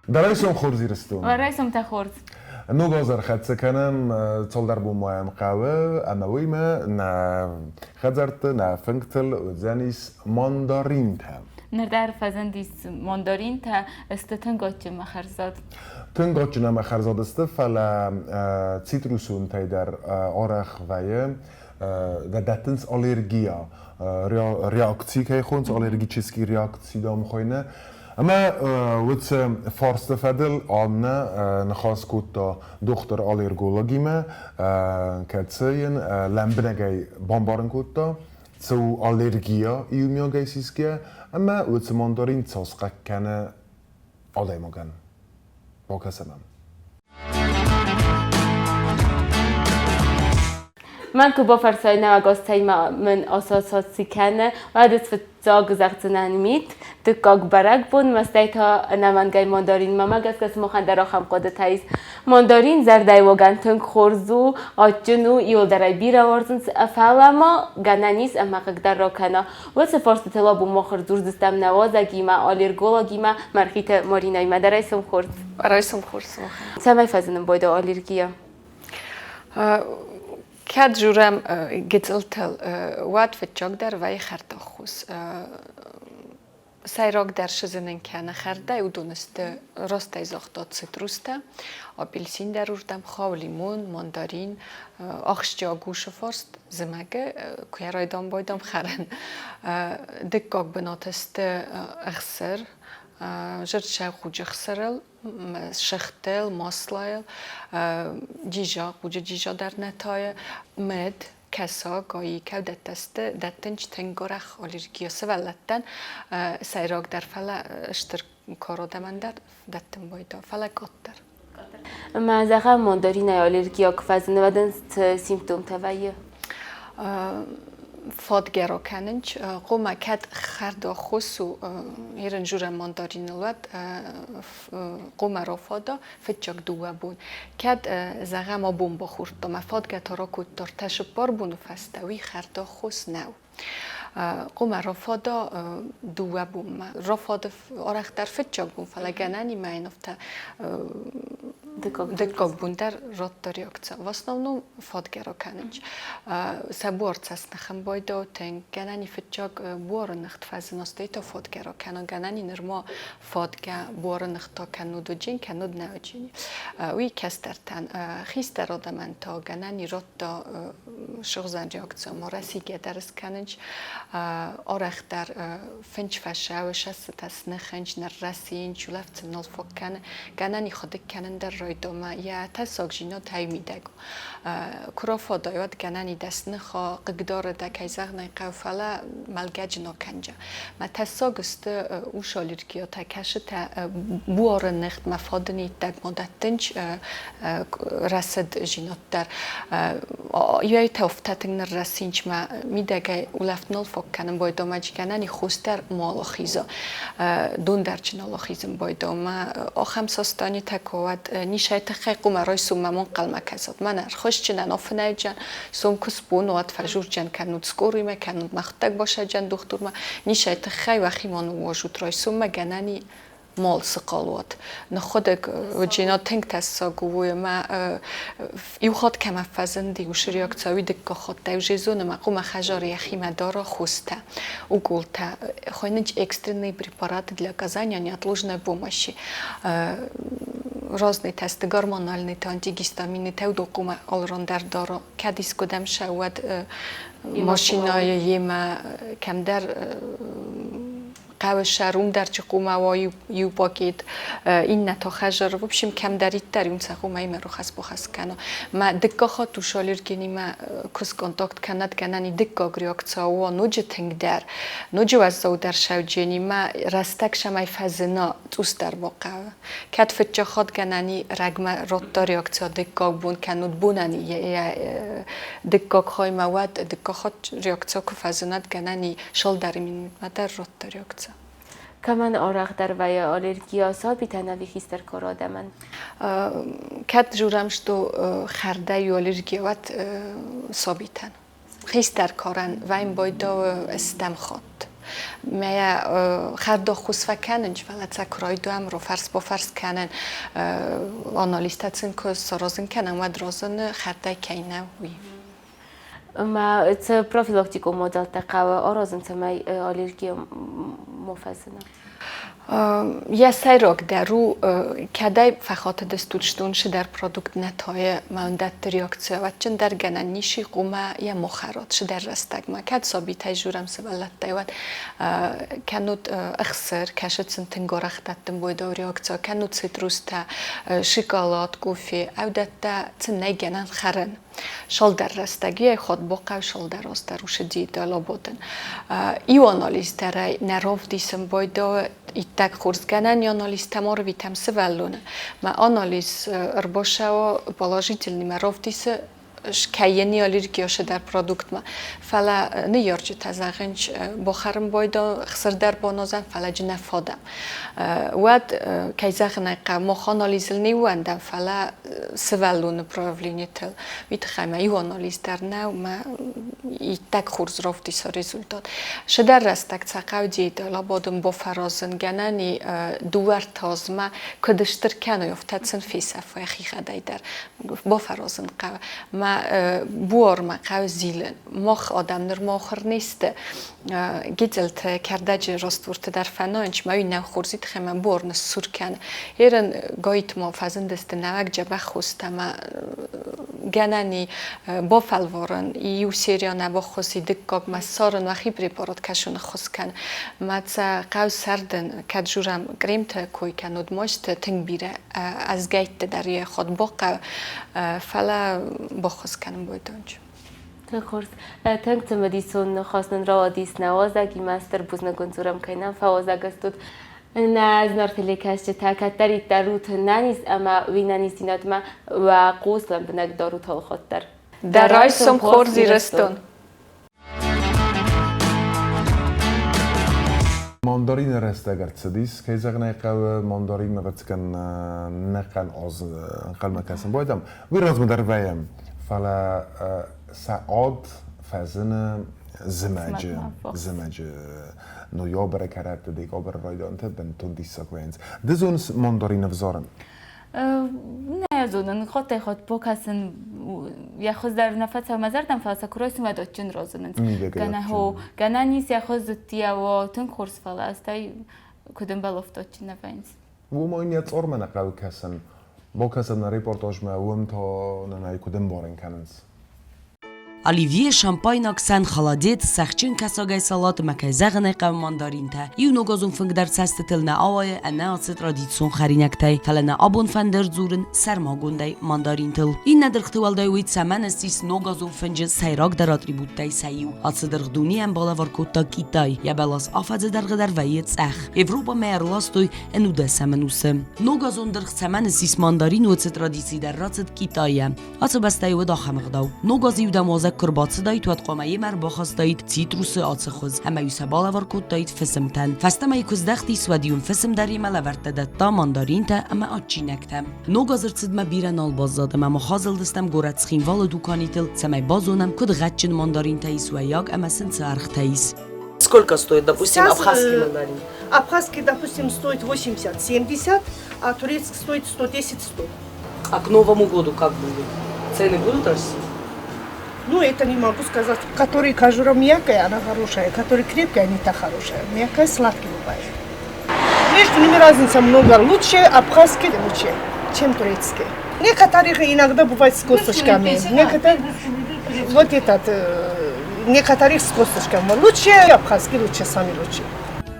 Дӕ райсом хорз, Ирыстон! Уӕ райсомтӕ хорз! Ног аз ӕрхӕццӕ кӕнӕм цалдӕр бонмӕ хъӕуы, ӕмӕ уыимӕ нӕ хӕдзӕртты, нӕ фынгтыл уыдзӕнис мандаринтӕ. Ныр дӕр фӕзындис мандаринтӕ, сты тынг адджын ӕмӕ хӕрзад. Тынг адджын ӕмӕ хӕрзад сты, фӕлӕ цитрусонтӕй дӕр арӕх вӕййы, дӕттынц аллергия, реакци кӕй хонынц, аллергический реакци, дам, хуыйны. Ӕмӕ уыцы фарсты фӕдыл Аннӕ ныхас кодта дохтыр-аллергологимӕ, кӕцы йын лӕмбынӕгӕй бамбарын кодта, цы у аллергия иумиагӕй сисгӕ ӕмӕ уыцы мандарин цас хъыг кӕны адӕймагӕн. Бакӕсӕм ӕм. Мӕн куы бафӕрсай нӕуӕг азтӕй ма мын ассоциаци кӕны, уӕд ӕз фыццаг зӕгъдзынӕн мит, дыккаг бӕрӕгбон, мӕстӕй та ӕнӕмӕнгӕй мандарин. Мӕмӕ гӕсгӕ сымахӕн дӕр ахӕм хъуыдытӕ ис. Мандарин зӕрдӕйы тынг хорз у, адджын у, иуылдӕр ӕй бирӕ уарзынц, фӕлӕ ма гӕнӕн ис ӕмӕ хъыгдӕр ракӕна. Уыцы фарстытыл абон мах ӕрдзурдзыстӕм нӕ уазӕгимӕ, аллергологимӕ Мӕргъиты Маринӕимӕ. Дӕ райсом хорз! Райсом хорз сымахӕн. Цӕмӕй фӕзынын байдайы аллергия? Кӕд дзурӕм гыццылтыл, уӕд фыццагдӕр вӕййы хӕрдаххос. Сӕйрагдӕр сызынын кӕны хӕрдӕй, уыдон сты растӕй загъта цитрустӕ, апельсин дӕр уырдӕм хауы, лимон, мандарин, ахсджиаг усы фарст зымӕгы куы йӕ райдам-байдам хӕрын. Дыккаг бынаты сты ӕхсыр, зырдсӕг хъуджы хсырыл, сыгъдтыл, маслайыл, джиза, хъуджы джиза дӕр нӕ тайы, мед, кӕсаг, аикӕ дӕттӕ сты, дӕттынч тынг арӕх аллергия сывӕллӕттӕн, сӕйрагдӕр, фӕлӕ стыр кар адӕмӕн дӕр дӕттын байдаа, фӕлӕ къаддӕр. Ӕмӕ зӕгъӕм, мандаринӕй аллергия куы фӕзыны, уӕд ын цы симптомтӕ вӕййы? Фадгӕ ракӕнынч, хъуамӕ кӕд хӕрд аххос у, ерын журӕм мандариныл, уӕд хъуамӕ рафада фыццаг дыууӕ бон. Кӕд, зӕгъӕм, абон бахордта, мӕ фадгӕ та ракодта ӕртӕ цыппар боны фӕстӕ, уый хӕрд аххос нӕу. Хъуамӕ рафада дыууӕ бонмӕ. Рафады арӕхдӕр фыццаг бон, фӕлӕ гӕнӕнимӕ йын афтӕ дыккаг бон дӕр радта реакци. В основном фадгӕ ракӕнынц. Сӕ буар цӕсныхын байдау тынг, гӕнӕни фыццаг буары ныхт фӕзына, стӕй та фадгӕ ракӕна, гӕнӕни нырма фадгӕ буары ныхта кӕннод уыджын, кӕннод нӕ уыджын. Уый кӕстӕртӕн, хистӕр адӕмӕн та гӕнӕни радта сыгъзӕн реакци, ма рӕсигӕ дӕр скӕнынц, арӕхдӕр фынч фӕсӕуы, сӕссытӕ сныхынч, ныррӕсийынч, улӕфт сын нал фаг кӕны, гӕнӕни хуыдыг кӕнын дӕр райдомӕ, йӕ тӕссагдзинад ӕй мидӕг у. Куы рафадай, уӕд гӕнӕн и дӕсныха, хъыгдары дӕ, кӕй зӕгъын ӕй хъӕуы, фӕлӕ мӕлгӕджы нӕ кӕнджа. Мӕ тӕссаг сты ус аллергиятӕ, кӕсытӕ буары ныхмӕ фадыны иттӕг ма дӕттынч рӕсыд зинад дӕр. Иуӕй-иутӕ афтӕ тынг ныррӕсинч мӕ мидӕгӕй улӕфт нал фаг кӕнын байдом, ӕджы гӕнӕн и хос дӕр мал ахиза, дон дӕр чи нал ахизын байдом. Мӕ ахӕм состанитӕ куы уӕд нисӕй тыххӕй хъуамӕ райсоммӕ ма ӕнхъӕлмӕ кӕсат. Мӕнӕ ӕрхуысджынӕн, афынӕйджын, сом куы сбон уат, фӕжурджын кӕнут скъоримӕ, кӕнут мӕхӕдӕг басӕджын дохтурмӕ. Нисӕй тыххӕй уӕхи ма ныууазут райсоммӕ, гӕнӕн и мал сыхъал уат. Ныххуыдыг уыджина тынг тӕссаг у уый ӕмӕ иу хатт кӕмӕ фӕзынди уыцы реакци, уый дыккаг хатт ӕй уже зоны, мӕ хъуамӕ хӕдзары йӕхимӕ дара хостӕ, уколтӕ, хуыйнынц экстренные препараты для оказания неотложной помощи. Разные тесты, гормональные, антигистаминные, уыдон хъуамӕ алыран дӕр дара. Кӕд искуыдӕм сӕ уӕд машинӕйы йемӕ кӕмдӕр хъӕуы сӕр уым дӕр чи хъуамӕ уа иу пакет, иннӕ та хӕзар. В общем, кӕмдӕриддӕр уым сӕ хъуамӕ имӕ рухӕс-бухӕс кӕна. Мӕ дыккаг хатт ус аллергенимӕ куы сконтакт кӕнӕд, гӕнӕн и дыккаг реакци уа ноджы тынгдӕр, ноджы уӕззаудӕр сӕвдженимӕ рӕстӕг сӕмӕй фӕзына цъусдӕр бахъӕуы. Кӕд фыццаг хатт гӕнӕн и рӕгмӕ радта реакци дыккаг бон, кӕннод бонӕн дыккаг хаймӕ уӕд дыккаг хатт реакци куы фӕзынӕд, гӕнӕн и Сылдӕр минутмӕ дӕр радта реакци. Кӕмӕн арӕхдӕр вӕййы аллергия сабитӕн ӕви хистӕр кары адӕмӕн? Кӕд дзурӕм, что хӕрдӕй у аллергия, уӕд сабитӕн. Хистӕр карӕн вӕййын байдауы стӕм хатт. Мӕ хӕрдо хус фӕкӕнынч, фӕлӕ цӕ куы райдуӕм, рофарс бофарс кӕнӕн, анализтӕ сын куы саразын кӕнӕм, уӕд разыны хӕрдӕй кӕй нӕу, уый. Ма цы профилактикон мадзӕлттӕ хъӕуы аразын, цӕмӕй аллергия ма фӕзына? Йӕ сӕйрагдӕр у, кӕдӕй фӕхатыдыстут, цыдӕр продукт нӕ тайы, мӕн дӕтты реакци, ӕвӕццӕгӕн гӕнӕн ис, хъуамӕ йӕ ма хӕрат цыдӕр рӕстӕгмӕ. Кӕд сабитӕй дзурӕм сывӕллӕттӕй, уӕд кӕнут ӕхсыр, кӕсут сын тынг арӕх дӕттын бойдау реакци, кӕнут цитрустӕ, шоколад, кофе, ӕвдӕттӕ сын нӕй гӕнӕн хӕрын. Шалдӕр рӕстӕги ходбохъӕу шалдӕр оздӕр усыди дӕлоботын. Иу анализдӕрӕй нӕ равдисын байдайы иттӕг хорзгӕнӕн анализтӕм арвитӕм сывӕллоны. Мӕ анализ ӕрбацӕуы положительный, мӕ равдисы кӕййӕни аллергия цыдӕр продуктмӕ. Фӕлӕ ныййарджытӕ зӕгъынц, бахӕрын байдайы, хсыр дӕр баназӕм, фӕлӕ джы нӕ фадӕм. Уӕд, кӕй зӕгъын ӕй хъӕуы, мах анализыл не ууӕндӕм, фӕлӕ сывӕллоны проявлениетыл. Уый тыххӕй мӕ иу анализ дӕр нӕу, мӕ иттӕг хорз равдиса результат. Цыдӕр рӕстӕг сӕ хъӕуы диетӕ бафӕразын, гӕнӕн и дыууӕ-ӕртӕ азмӕ куыд стыр кӕной, афтӕ сын фесӕфа йӕхигъӕдӕй дӕр. Бафӕразын хъӕуы. Мӕ буармӕ хъӕуы зилын. Мах адӕм нырма ахуыр не сты. Гидзелты кӕрдӕджы ростворты дӕр фӕнайынц, мӕ уый нӕу хорзи тыххӕй мӕ буар ныссур кӕны. Ерын гаитма фӕзындысты нӕуӕг дзӕбӕх хостӕ ӕмӕ гӕнӕн и бафӕлварын, иу серийӕ нӕ баххуыс и, дыккагмӕ ссарын уӕхи препарат кӕсыны ххуыс кӕн. Мӕ цӕ хъӕу сӕрдын, кӕд журӕм кремты кой кӕнод мазьты тынг бирӕ ӕзгӕйтты дӕр йӕ хатт бахъӕуы, фӕлӕ баххуыс кӕнын байдончы. Тынг хорз. Тынг цымыдисон ныхас нын рауадис нӕ уазӕгимӕ. Стыр бузныг уын дзурӕм, кӕй нӕм фӕуазӕг стут. Нӕ зынаргъ телекӕсджытӕ, кӕддӕриддӕр ут нӕниз ӕмӕ уый нӕниздзинадмӕ уӕ хъус лӕмбынӕг дарут алыхатт дӕр. Дӕ райсом хорз, Ирыстон! Мандарины рӕстӕг ӕрцыдис, кӕй зӕгъын ӕй хъӕуы, мандарин ӕвӕццӕгӕн ӕнӕхъӕн аз ӕнхъӕлмӕ кӕсын байдам. Уый размӕ дӕр вӕййӕм, фӕлӕ сӕ ад фӕзыны зымӕджы, зымӕджы ноябры кӕрӕтты, декабры райдианты бынтон диссаг вӕййынц. Ды зоныс мандарин ӕвзарын? Нӕ зонын, хаттӕй-хатт бакӕсын йӕ хуыз дӕр нӕ фӕцӕуы мӕ зӕрдӕм, фӕлӕ сӕ куы райсом уӕд адджын разынынц. Кӕнӕ хо, гӕнӕн ис йӕ хуыз зыдтийӕ тынг хорз, фӕлӕ стӕй куыд ӕмбӕлы, афтӕ адджын нӕ вӕййынц. Уымӕн йӕ цъормӕ нӕ хъӕуы кӕсын. Бакӕсӕм нӕ репортажмӕ, уым та нын ӕй куыд ӕмбарын кӕнынц. Оливье, шампайнаг сӕн, холодец, цӕхджын кӕсагӕй салат ӕмӕ, кӕй зӕгъын ӕй хъӕуы, мандаринтӕ. Иу ногазон фынг дӕр цӕстытыл нӕ ауайы ӕнӕ ацы традицион хӕринӕгтӕй, фӕлӕ нӕ абон фӕнды ӕрдзурын сӕрмагондӕй мандаринтыл. Иннӕ дыргъты уӕлдай уый цӕмӕн ссис ногазон фынджы сӕйрагдӕр атрибуттӕй сӕ иу. Ацы дыргъ дунейӕн балӕвар кодта Китай. Йӕ бӕлас афӕдзы дӕргъы дӕр вӕййы цъӕх. Европӕмӕ ӕрластой ӕнудӕсӕм ӕнусы. Ногазон дыргъ цӕмӕн ссис мандарин, уыцы традици дӕр рацыд Китайӕ. Ацы бӕстӕйы уыд ахӕм ӕгъдау. Ног аз-иу дӕм уазӕг куы рбацыдаид, уӕд хъуамӕ йемӕ ӕрбахастаид цитрусы ацы хуыз ӕмӕ-иу сӕ балӕвар кодтаид фысымтӕн. Фӕстӕмӕ-иу куы здӕхтис, уӕд-иу ын фысым дӕр йемӕ лӕвӕрттӕ дӕтта мандаринтӕ ӕмӕ адджинӕгтӕ. Ног аз ӕрцыдмӕ бирӕ нал баззад ӕмӕ мах азылдыстӕм горӕт Цхинвалы дуканитыл, цӕмӕй базонӕм, куыд гъӕдджын мандаринтӕ ис уӕййаг ӕмӕ сын цы ӕргътӕ ис. Сколько стоит, допустим, Сейчас, абхазский мандарин? Абхазский, допустим, стоит 80-70, а турецкий стоит 110-100. А к Новому году как будет? Цены будут расти? Ну, это не могу сказать. Который кожура мягкая, она хорошая. Который крепкая, не та хорошая. Мягкая, сладкий бывает. Между ними разница много. Лучше абхазский лучше, чем турецкий. Некоторых иногда бывает с косточками. Некоторые, вот этот, некоторых с косточками. Лучше абхазский, лучше, сами лучше.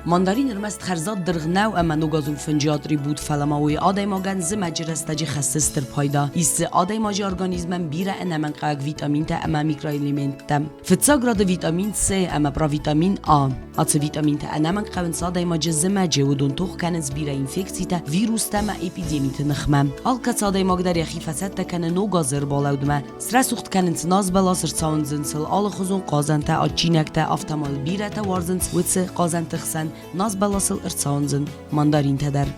Мандарин ӕрмӕст хӕрзад дыргъ нӕу ӕмӕ ногазон фынджы атрибут, фӕлӕ ма уый адӕймагӕн зымӕджы рӕстӕджы хӕссы стыр пайда. Ис дзы адӕймаджы организмӕн бирӕ ӕнӕмӕнгхъӕуӕг витаминтӕ ӕмӕ микроэлементтӕ. Фыццаг рады витамин С ӕмӕ провитамин А. Ацы витаминтӕ ӕнӕмӕнг хъӕуынц адӕймаджы зымӕджы, уыдон тох кӕнынц бирӕ инфекцитӕ, вирустӕ ӕмӕ эпидемиты ныхмӕ. Алкӕцы адӕймаг дӕр йӕхи фӕцӕттӕ кӕны ног азы ӕрбалӕудмӕ. Срӕсугъд кӕнынц назбӕлас, ӕрцауындзынц ыл алыхуызон хъазӕнтӕ, адджинӕгтӕ, афтӕ ма бирӕтӕ уарзынц уыцы хъазӕнты хсӕн назбӕласыл ӕрцауындзын мандаринтӕ дӕр.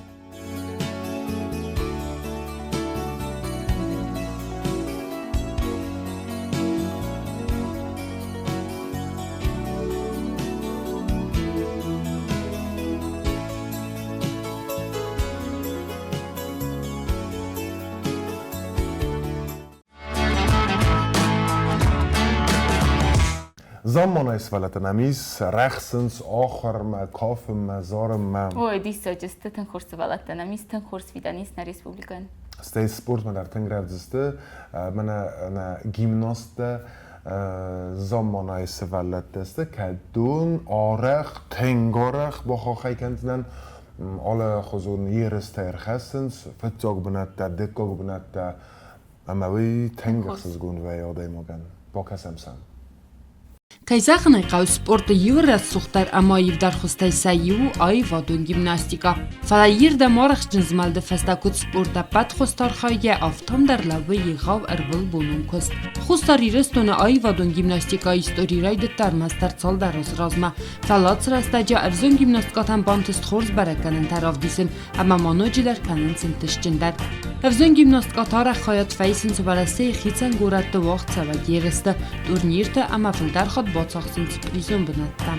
Замманай сывӕллӕттӕ нӕм ис, рӕхсынц ахуырмӕ, кафынмӕ, зарынмӕ. Ой, диссаджы сты, тынг хорз сывӕллӕттӕ нӕм ис, тынг хорз фидӕн ис нӕ республикӕйӕн. Стӕй спортмӕ дӕр тынг рӕвдз сты. Мӕнӕ нӕ гимнасттӕ замманай сывӕллӕттӕ сты, кӕдон арӕх, тынг арӕх бахаххӕй кӕндзынӕн алыхуызон ерыстӕ ӕрхӕссынц, фыццаг бынӕттӕ, дыккаг бынӕттӕ. Ӕмӕ уый тынг ӕхсызгон вӕййы адӕймагӕн. Бакӕсӕм сӕм. Кӕй зӕгъын ӕй хъӕуы, спорты иу рӕсугъддӕр ӕмӕ аивдӕр хуызтӕй сӕ иу у аивадон гимнастикӕ. Фӕлӕ ирдӕм арӕхстджын змӕлды фӕстӕ куыд спорт ӕппӕт хуызты архайгӕ, афтӕ дӕр лӕууы егъау ӕрвылбонон куыст. Хуссар Ирыстоны аивадон гимнастикӕйы истори райдыдта ӕрмӕстдӕр цалдӕр азы размӕ. Фӕлӕ ацы рӕстӕджы ӕвзонг гимнасткӕтӕн бантыст хорз бӕрӕггӕнӕнтӕ равдисын ӕмӕ ма ноджыдӕр кӕнынц ӕнтыстджындӕр. Ӕвзонг гимнасткӕтӕ арӕх хайад фӕисынц Уӕрӕсейы хицӕн горӕтты уагъдцӕуӕг ерысты, турнирты ӕмӕ фылдӕр хатт бацахсынц призон бынӕттӕ.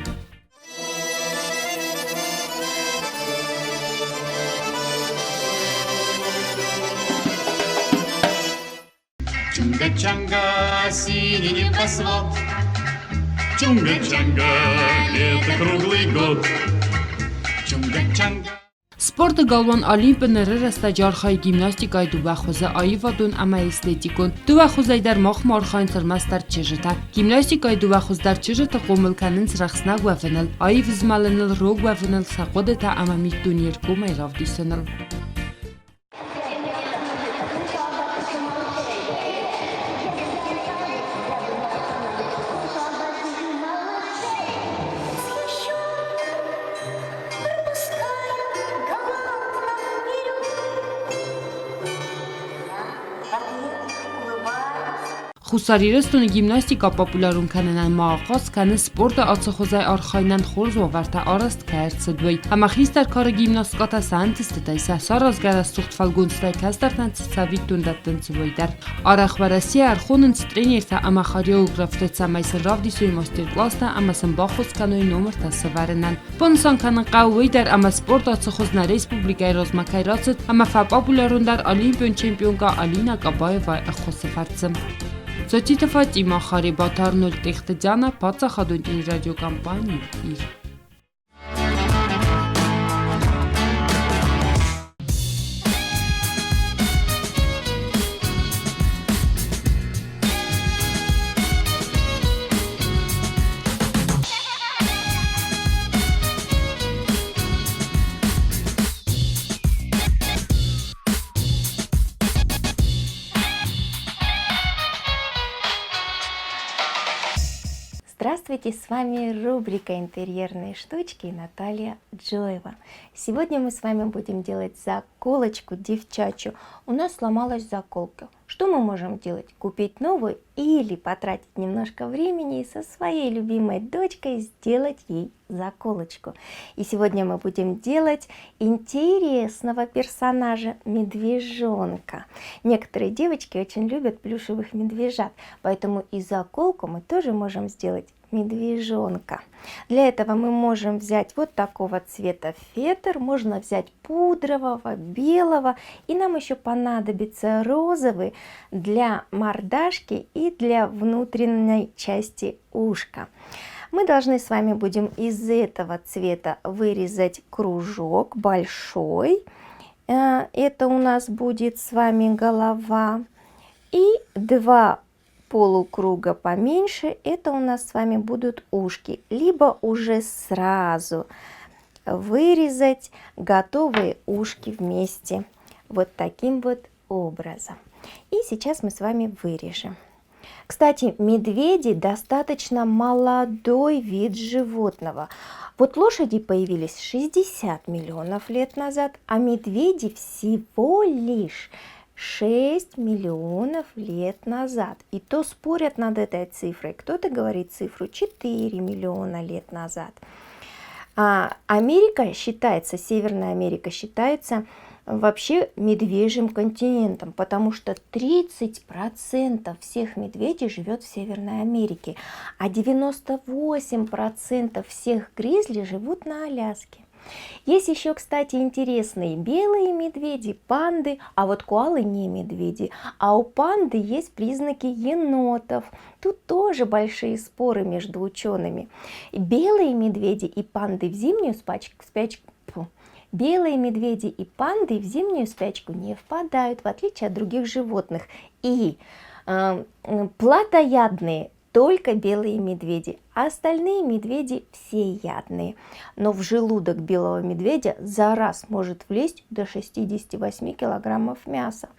Чунга-чанга, синий небосвод. Чунга-чанга, лето круглый год. Чунга-чанга. Спорты галуан Олимп-ы ныры рӕстӕджы архайы гимнастикӕйы дыууӕ хуызы аивадон ӕмӕ эстетикон. Дыууӕ хуызӕй дӕр махмӕ архайынц ӕрмӕстдӕр чызджытӕ. Гимнастикӕйы дыууӕ хуыз дӕр чызджыты хъомыл кӕнынц рӕхснӕг уӕвыныл, аив змӕлыныл, рог уӕвыныл, сӕ хъуыдытӕ ӕмӕ миддуне ргомӕй равдисыныл. Хуссар Ирыстоны гимнастикӕ популярон кӕнынӕн ма ахъаз кӕны спорты ацы хуызӕй архайынӕн хорз уавӕртӕ арӕзт кӕй ӕрцыд, уый. Ӕмӕ хистӕр кары гимнасткӕтӕ сӕ ӕнтыстытӕй сӕ саразгӕ рӕсугъд фӕлгонцтӕй кӕстӕртӕн цы цӕвиттон дӕттынц, уый дӕр. Арӕх Уӕрӕсейы ӕрхонынц тренертӕ ӕмӕ хореографты, цӕмӕй сын равдисой мастер-класстӕ ӕмӕ сын баххуыс кӕной номыртӕ сӕвӕрынӕн. Банысан кӕнын хъӕуы уый дӕр, ӕмӕ спорт ацы хуыз нӕ республикӕйы размӕ кӕй рацыд ӕмӕ фӕпопулярондӕр олимпион чемпионкӕ Алина Кабаевайы ӕххуысы фӕрцы. Цоциты Фатимӕ, Харебаты Арнольд Тъехты Диана, паддзахадон телерадиокомпани «Ир». Здравствуйте, с вами рубрика «Интерьерные штучки» Наталья Джоева. Сегодня мы с вами будем делать заколочку девчачью. У нас сломалась заколка. Что мы можем делать? Купить новую или потратить немножко времени и со своей любимой дочкой сделать ей заколочку. И сегодня мы будем делать интересного персонажа медвежонка. Некоторые девочки очень любят плюшевых медвежат, поэтому и заколку мы тоже можем сделать медвежонка. Для этого мы можем взять вот такого цвета фетр, можно взять пудрового, белого, и нам еще понадобится розовый для мордашки и для внутренней части ушка. Мы должны с вами будем из этого цвета вырезать кружок большой. Это у нас будет с вами голова. И два полукруга поменьше, это у нас с вами будут ушки. Либо уже сразу вырезать готовые ушки вместе. Вот таким вот образом. И сейчас мы с вами вырежем. Кстати, медведи достаточно молодой вид животного. Вот лошади появились 60 миллионов лет назад, а медведи всего лишь 6 миллионов лет назад. И то спорят над этой цифрой. Кто-то говорит цифру 4 миллиона лет назад. А Америка считается, Северная Америка считается вообще медвежьим континентом, потому что 30% всех медведей живет в Северной Америке, а 98% всех гризли живут на Аляске. Есть еще, кстати, интересные белые медведи, панды, а вот коалы не медведи. А у панды есть признаки енотов. Тут тоже большие споры между учеными. Белые медведи и панды в зимнюю спячку, спячку Белые медведи и панды в зимнюю спячку не впадают, в отличие от других животных. И э, плотоядные только белые медведи, а остальные медведи всеядные. Но в желудок белого медведя за раз может влезть до 68 килограммов мяса.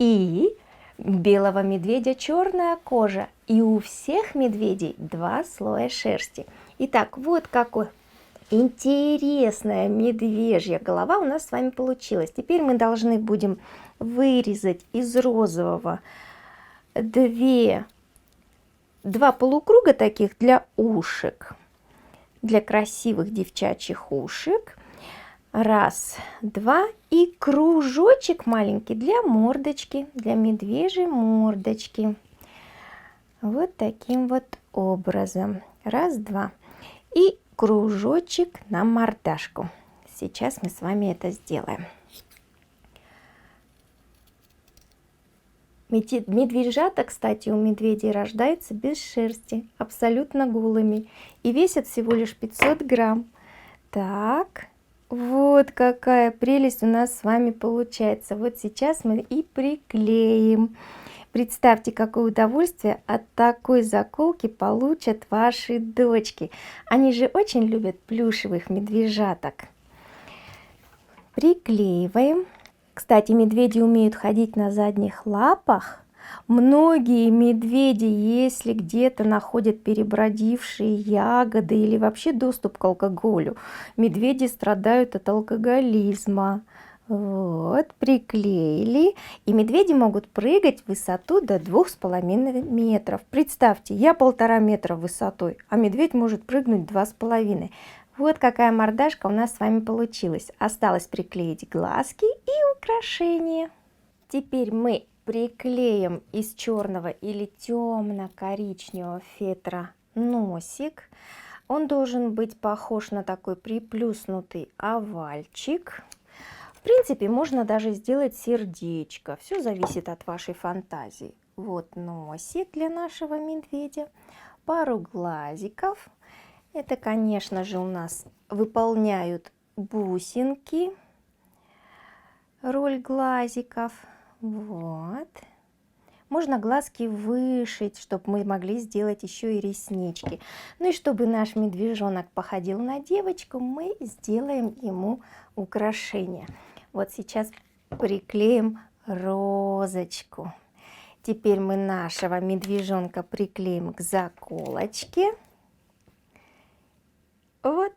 И у белого медведя черная кожа, и у всех медведей два слоя шерсти. Итак, вот какой интересная медвежья голова у нас с вами получилась. Теперь мы должны будем вырезать из розового две, два полукруга таких для ушек, для красивых девчачьих ушек. Раз, два и кружочек маленький для мордочки, для медвежьей мордочки. Вот таким вот образом. Раз, два. И кружочек на мордашку. Сейчас мы с вами это сделаем. Медвежата, кстати, у медведей рождаются без шерсти, абсолютно голыми. И весят всего лишь 500 грамм. Так, вот какая прелесть у нас с вами получается. Вот сейчас мы и приклеим. Представьте, какое удовольствие от такой заколки получат ваши дочки. Они же очень любят плюшевых медвежаток. Приклеиваем. Кстати, медведи умеют ходить на задних лапах. Многие медведи, если где-то находят перебродившие ягоды или вообще доступ к алкоголю, медведи страдают от алкоголизма. Вот, приклеили. И медведи могут прыгать в высоту до 2,5 метров. Представьте, я 1,5 метра высотой, а медведь может прыгнуть 2,5. Вот какая мордашка у нас с вами получилась. Осталось приклеить глазки и украшения. Теперь мы приклеим из черного или темно-коричневого фетра носик. Он должен быть похож на такой приплюснутый овальчик. В принципе, можно даже сделать сердечко. Все зависит от вашей фантазии. Вот носик для нашего медведя, пару глазиков. Это, конечно же, у нас выполняют бусинки, роль глазиков. Вот. Можно глазки вышить, чтобы мы могли сделать еще и реснички. Ну и чтобы наш медвежонок походил на девочку, мы сделаем ему украшение. Вот сейчас приклеим розочку. Теперь мы нашего медвежонка приклеим к заколочке. Вот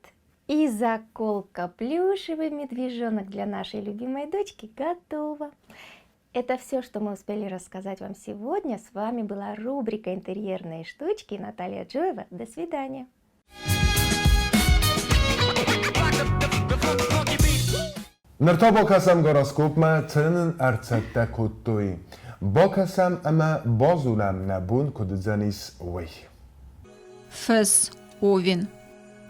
и заколка плюшевый медвежонок для нашей любимой дочки готова. Это все, что мы успели рассказать вам сегодня. С вами была рубрика «Интерьерные штучки» Наталья Джоева. До свидания. Ныр та бакӕсӕм гороскопмӕ, цы нын ӕрцӕттӕ кодтой. Бакӕсӕм ӕмӕ базонӕм, нӕ бон куыд уыдзӕнис, уый. Фыс, Овен.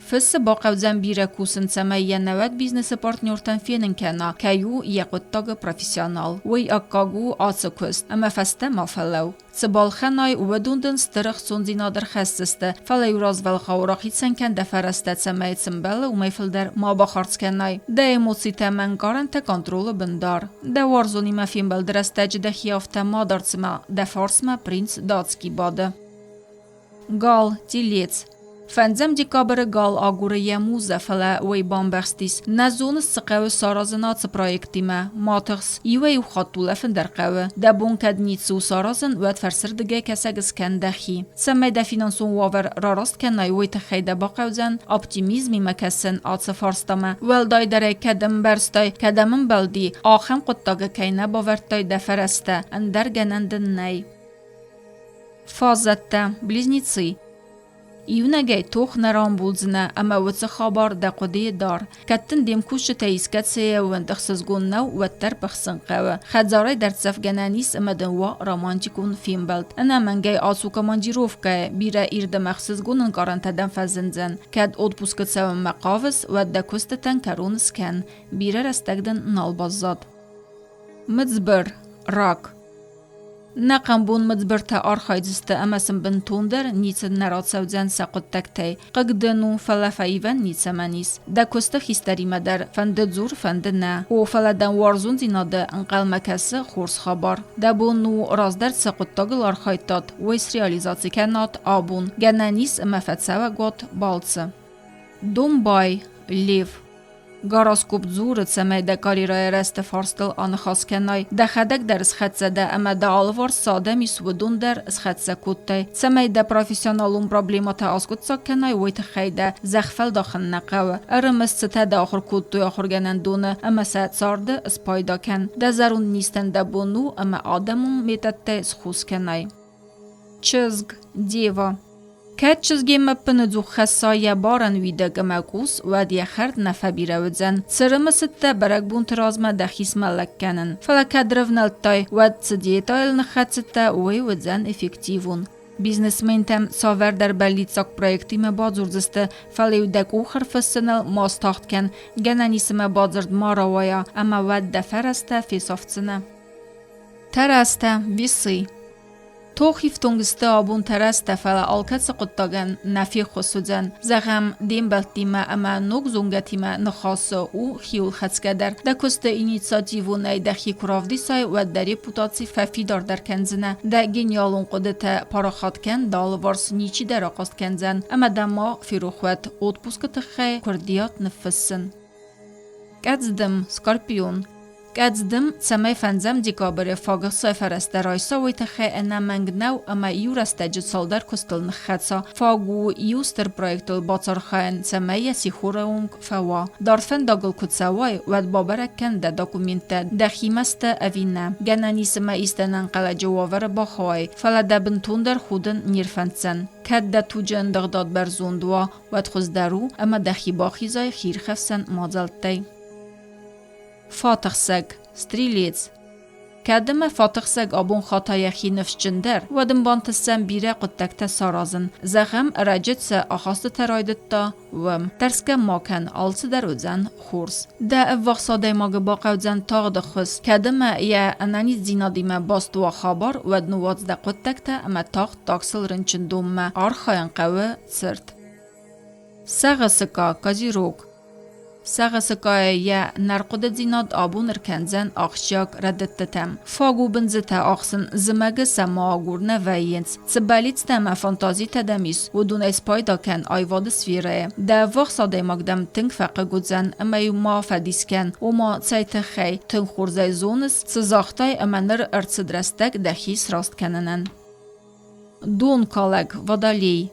Фысы бахъӕудзӕн бирӕ кусын, цӕмӕй йӕ нӕуӕг бизнесы партнертӕн фенын кӕна, кӕй у йӕ хъуыддагы профессионал. Уый аккаг у ацы куыст, ӕмӕ фӕстӕ ма фӕлӕуу. Цы балхӕнай, уыдон дын стыр ӕхцондзинад ӕрхӕсдзысты, фӕлӕ-иу развӕлгъау рахицӕн кӕн дӕ фӕрӕзтӕ, цӕмӕй цы мбӕлы, уымӕй фылдӕр ма бахардз кӕнай. Дӕ эмоцитӕ ӕмӕ ӕнкъарӕнтӕ контролы бын дар. Дӕ уарзонимӕ фембӕлды рӕстӕджы дӕхи афтӕ ма дар, цыма дӕ фарсмӕ принц датский бады. Гал, телец. Фӕндзӕм декабры гал агуры йӕ музӕ, фӕлӕ уый бамбӕхстис. Нӕ зоныс, цы хъӕуы саразын ацы проектимӕ. Ма тыхс, иуӕй-иу хатт улӕфын дӕр хъӕуы. Дӕ бон кӕд ницы у саразын, уӕд фӕрсырдыгӕй кӕсӕг скӕн дӕхи. Цӕмӕй дӕ финансон уавӕр рараст кӕнай, уый тыххӕй дӕ бахъӕудзӕн оптимизмимӕ кӕсын ацы фарстамӕ. Уӕлдайдӕр ӕй кӕд ӕмбӕрстай, кӕдӕм ӕмбӕлди, ахӕм хъуыддагы кӕй нӕ бавӕрдтай дӕ фӕрӕзтӕ, ӕндӕр гӕнӕн дын нӕй. Фазӕттӕ, близнецы. Иунӕгӕй тох нӕ рамбулдзынӕ ӕмӕ уыцы хабар дӕ хъуыдыйы дар. Кӕд дын де мкусджытӕй искӕцыйы ӕууӕнд ӕхсызгон нӕу, уӕддӕр быхсын хъӕуы. Хӕдзарӕй дӕрддзӕф гӕнӕн ис ӕмӕ дын уа романтикон фембӕлд. Ӕнӕмӕнгӕй ацу командировкӕйы, бирӕ ирд ӕмӕ ӕхсызгон ӕнкъарӕнтӕ дӕм фӕзындзӕн. Кӕд отпускы цӕуынмӕ хъавыс, уӕд дӕ куыстытӕн кӕрон скӕн. Бирӕ рӕстӕг дын нал баззад. Мыдзбыр, рак. Нӕ хъӕмбон мыдзбыртӕ архайдзысты ӕмӕ сын бынтондӕр ницы нӕ рацӕудзӕн сӕ хъуыддӕгтӕй. Хъыг дын у, фӕлӕ фӕивӕн ницӕмӕн ис. Дӕ куысты хистӕримӕ дӕр фӕнды дзур, фӕнды нӕ. О, фӕлӕ дӕм уарзондзинады ӕнхъӕлмӕ кӕсы хорз хабар. Дӕ бон у, раздӕр цы хъуыддагыл архайдтат, уый среализаци кӕнат абон. Гӕнӕн ис ӕмӕ фӕцӕуӕг уат балцы. Домбай, Лев. Гороскоп дзуры, цӕмӕй дӕ карьерӕйы рӕзты фарстыл аныхас кӕнай. Дӕхӕдӕг дӕр схӕццӕ дӕ ӕмӕ дӕ алыварс цы адӕм ис, уыдон дӕр схӕццӕ кодтай. Цӕмӕй дӕ профессионалон проблемӕтӕ аскъуыддзаг кӕнай, уый тыххӕй дӕ зӕхх фӕлдахын нӕ хъӕуы. Ӕрымыс, цытӕ дӕ ахуыр кодтой ахуыргӕнӕндоны ӕмӕ сӕ царды спайда кӕн. Дӕ зӕронд низтӕн дӕ бон у ӕмӕ адӕмон методтӕй схос кӕнай. Чызг, дева. Кӕд чызгемӕ ӕппынӕдзух хӕсса йӕ барӕн уидаг ӕмӕ къус, уӕд йӕ хӕрд нӕ фӕбирӕ уыдзӕн. Цы рымысыдтӕ бӕрӕгбонты размӕ дӕхи смӕллӕг кӕнын. Фӕлӕ кӕд рывнӕлдтай, уӕд цы диетӕйыл ныххӕцыдтӕ, уый уыдзӕн эффективон. Бизнесментӕм цавӕрдӕр бӕллиццаг проектимӕ бадзурдзысты, фӕлӕ-иу дӕ къух ӕрфыссыныл ма стагъд кӕн, гӕнӕн ис ӕмӕ бадзырд ма рауайа, ӕмӕ уӕд дӕ фӕрӕзтӕ фесафдзынӕ. Тӕрӕзтӕ, весы. Тох ифтонг сты абон тӕрӕзтӕ, фӕлӕ алкӕцы хъуыддагӕн нӕ феххуыс уыдзӕн. Зӕгъӕм, де мбӕлттимӕ ӕмӕ ног зонгӕтимӕ ныхасы у хиуылхӕцгӕдӕр. Дӕ куысты инициативонӕй дӕхи куы равдисай, уӕд дӕ репутаци фӕфидардӕр кӕндзынӕ. Дӕ гениалон хъуыдытӕ парахат кӕн, дӕ алыварс ничи дӕ рахъаст кӕндзӕн ӕмӕ дӕ ма ферох уӕд отпускы тыххӕй куырдиат ныффыссын. Къӕдздым, скорпион. Къӕдздым, цӕмӕй фӕндзӕм декабры фагыхцайы фӕрӕзтӕ райса, уый тыххӕй ӕнӕмӕнг нӕу ӕмӕ иу рӕстӕджы цалдӕр куыстыл ныххӕца. Фаг у иу стыр проектыл бацархайын, цӕмӕй йӕ сихоры онг фӕуа. Дард фӕндагыл куы цӕуай, уӕд бабӕрӕг кӕн дӕ документтӕ, дӕхимӕ сты ӕви нӕ. Гӕнӕн ис ӕмӕ исты ӕнӕнхъӕлӕджы уавӕры бахауай, фӕлӕ дӕ бынтондӕр худын не рфӕнддзӕн. Кӕд дӕ туджы ӕндыгъдад бӕрзонд уа, уӕд хуыздӕр у, ӕмӕ дӕхи бахизай хиирхӕфсӕн мадзӕлттӕй. Фатыхсӕг, стрелец. Кӕд ӕмӕ фатыхсӕг абон хата йӕхи ныфсджындӕр, уӕд ын бантысдзӕн бирӕ хъуыддӕгтӕ саразын. Зӕгъӕм, ӕрӕджы цы ахастытӕ райдыдта, уым. Тӕрсгӕ ма кӕн, алцыдӕр уыдзӕн хорз. Дӕ ӕввахс адӕймагы бахъӕудзӕн тагъд ӕххуыс. Кӕд ӕмӕ йӕ ӕнӕниздзинадимӕ баст уа хабар, уӕд ныууадз дӕ хъуыддӕгтӕ ӕмӕ тагъд таксыл рынчындонмӕ. Архайын хъӕуы цырд. Сӕгъысыкъа, козерог. Сӕгъысыкъайӕ йӕ нӕрхъуыдыдзинад абон ӕркӕндзӕн ахсджиаг рӕдыдтытӕм. Фаг у бындзытӕ ахсын, зымӕгы сӕ ма агур нӕ вӕййынц. Цы бӕллицтӕ ӕмӕ фантазитӕ дӕм ис, уыдонӕй спайда кӕн аивады сферӕйы. Дӕ ӕввахс адӕймаг дӕм тынг фӕхъыг уыдзӕн ӕмӕ-иу ма фӕдис кӕн, ома, цӕй тыххӕй, тынг хорз ӕй зоныс, цы загътай ӕмӕ ныр ӕрцыд рӕстӕг дӕхи сраст кӕнынӕн. Донкалӕг, водолей.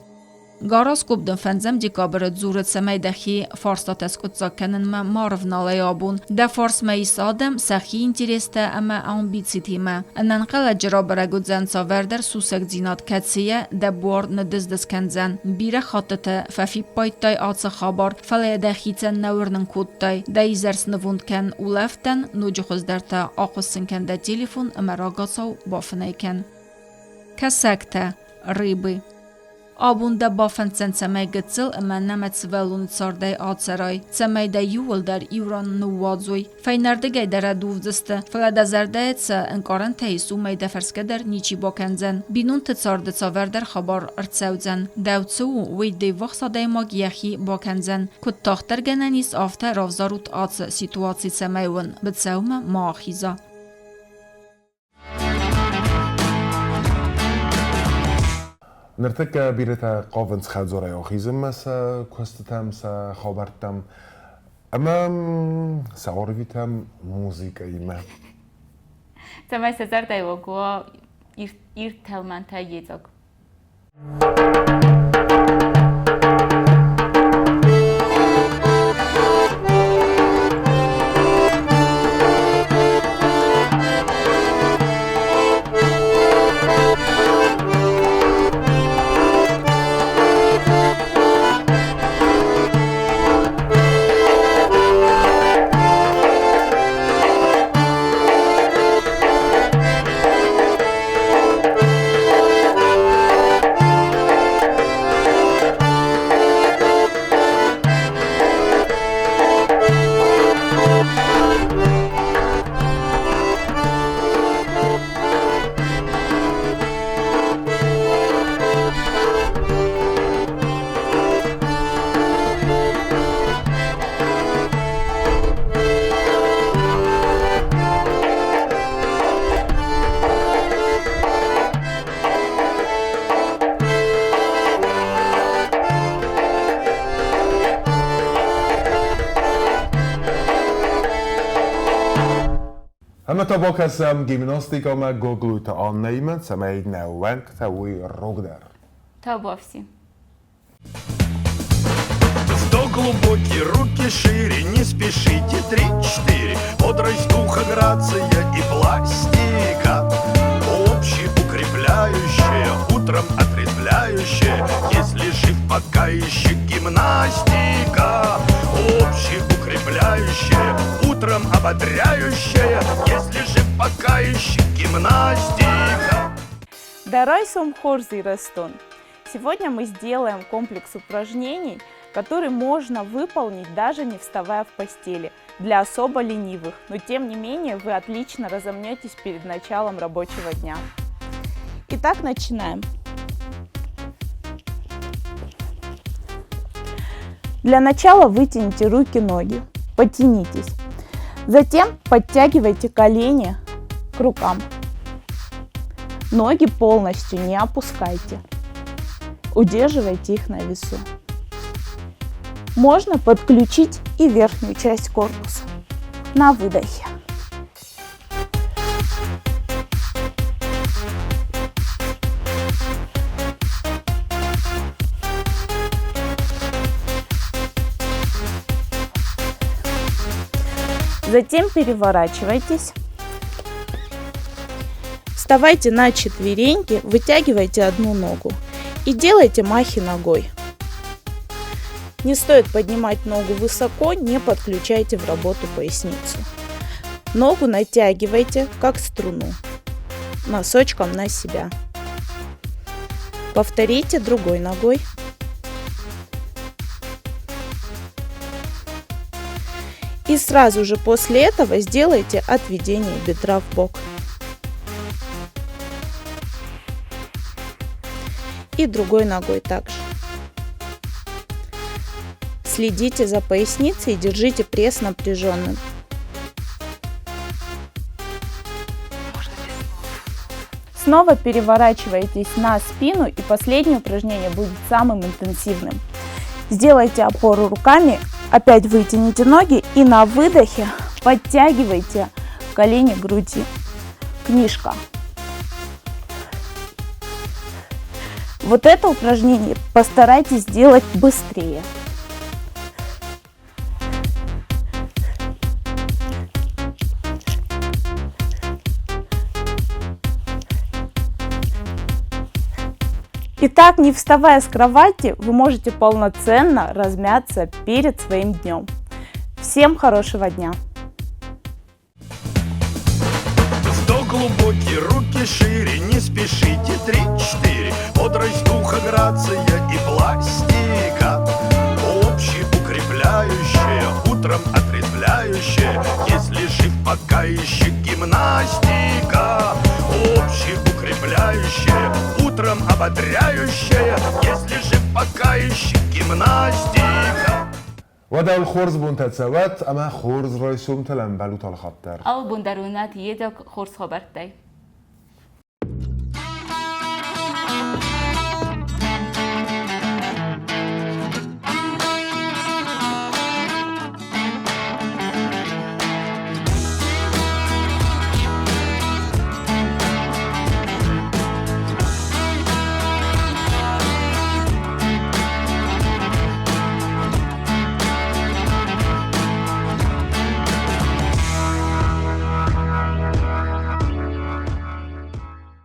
Гороскоп дын фӕндзӕм декабры дзуры, цӕмӕй дӕхи фарстатӕ скъуыддзаг кӕнынмӕ ма рывналай абон. Дӕ фарсмӕ ис адӕм сӕхи интерестӕ ӕмӕ амбицитимӕ. Ӕнӕнхъӕлӕджы рабӕрӕг уыдзӕн цавӕрдӕр сусӕгдзинад, кӕцыйӕ дӕ буар ныдыз-дыз кӕндзӕн. Бирӕ хӕттыты фӕфиппайдтай ацы хабар, фӕлӕ йӕ дӕхицӕн нӕ уырнын кодтай. Дӕ изӕр снывонд кӕн улӕфтӕн, ноджы хуыздӕр та ахуыссын кӕн дӕ телефон ӕмӕ рагацау бафынӕй кӕн. Кӕсӕгтӕ, рыбы. Абон дӕ бафӕнддзӕн, цӕмӕй гыццыл ӕмӕ нӕмӕт сывӕллоны цардӕй ацӕрай, цӕмӕй дӕ иууылдӕр иу ран ныууадзой. Фӕйнӕрдыгӕй дӕ рӕдувдзысты, фӕлӕ дӕ зӕрдӕйы цы ӕнкъарӕнтӕ ис, уымӕй дӕ фӕрсгӕ дӕр ничи бакӕндзӕн. Бинонты царды цавӕрдӕр хабар ӕрцӕудзӕн. Дӕу цы у, уый де ввахс адӕймаг йӕхи бакӕндзӕн. Куыд тагъддӕр гӕнӕн ис, афтӕ равзарут ацы ситуаци, цӕмӕй уын быцӕумӕ ма ахиза. Ныртӕккӕ бирӕтӕ хъавынц хӕдзарӕй ахизынмӕ сӕ куыстытӕм, сӕ хабӕрттӕм ӕмӕ сӕ арвитӕм музыкӕимӕ. Цӕмӕй сӕ зӕрдӕйы уаг уа ирд тӕлмӕнтӕй йедзаг. Ӕмӕ та бакӕсӕм гимнастикӕмӕ Гаглойты Аннӕимӕ, цӕмӕй нӕ уӕнгтӕ уой рогдӕр. Табуафси. Вдох глубокий, руки шире, не спешите, три-четыре. Бодрость духа, грация и пластика. Общеукрепляющая, утром отрезвляющая. Если жив, пока еще гимнастика. Общеукрепляющая, утром ободряющая. Если жив, пока еще гимнастика. Дӕ райсом хорз, Ирыстон! Сегодня мы сделаем комплекс упражнений, который можно выполнить даже не вставая в постели, для особо ленивых, но тем не менее вы отлично разомнетесь перед началом рабочего дня. Итак, начинаем. Для начала вытяните руки-ноги, потянитесь. Затем подтягивайте колени к рукам. Ноги полностью не опускайте. Удерживайте их на весу. Можно подключить и верхнюю часть корпуса на выдохе. Затем переворачивайтесь. Вставайте на четвереньки, вытягивайте одну ногу и делайте махи ногой. Не стоит поднимать ногу высоко, не подключайте в работу поясницу. Ногу натягивайте, как струну, носочком на себя. Повторите другой ногой. И сразу же после этого сделайте отведение бедра в бок. И другой ногой также. Следите за поясницей и держите пресс напряженным. Снова переворачивайтесь на спину, и последнее упражнение будет самым интенсивным. Сделайте опору руками, опять вытяните ноги и на выдохе подтягивайте колени к груди. Книжка. Вот это упражнение постарайтесь сделать быстрее. Итак, не вставая с кровати, вы можете полноценно размяться перед своим днем. Всем хорошего дня! Вдох глубокий, руки шире, не спешите, три-четыре. Бодрость духа, грация и пластика. Общеукрепляющая, утром отрезвляющая. Если жив, пока еще гимнастика. Общеукрепляющая, утром ободряющая. Если жив, пока еще гимнастика. Уӕдӕ уыл хорз бонтӕ цӕуӕт ӕмӕ хорз райсомтӕ ӕмбӕлут алхатт дӕр. Алыбон дӕр уынат йедзаг хорз хабӕрттӕй.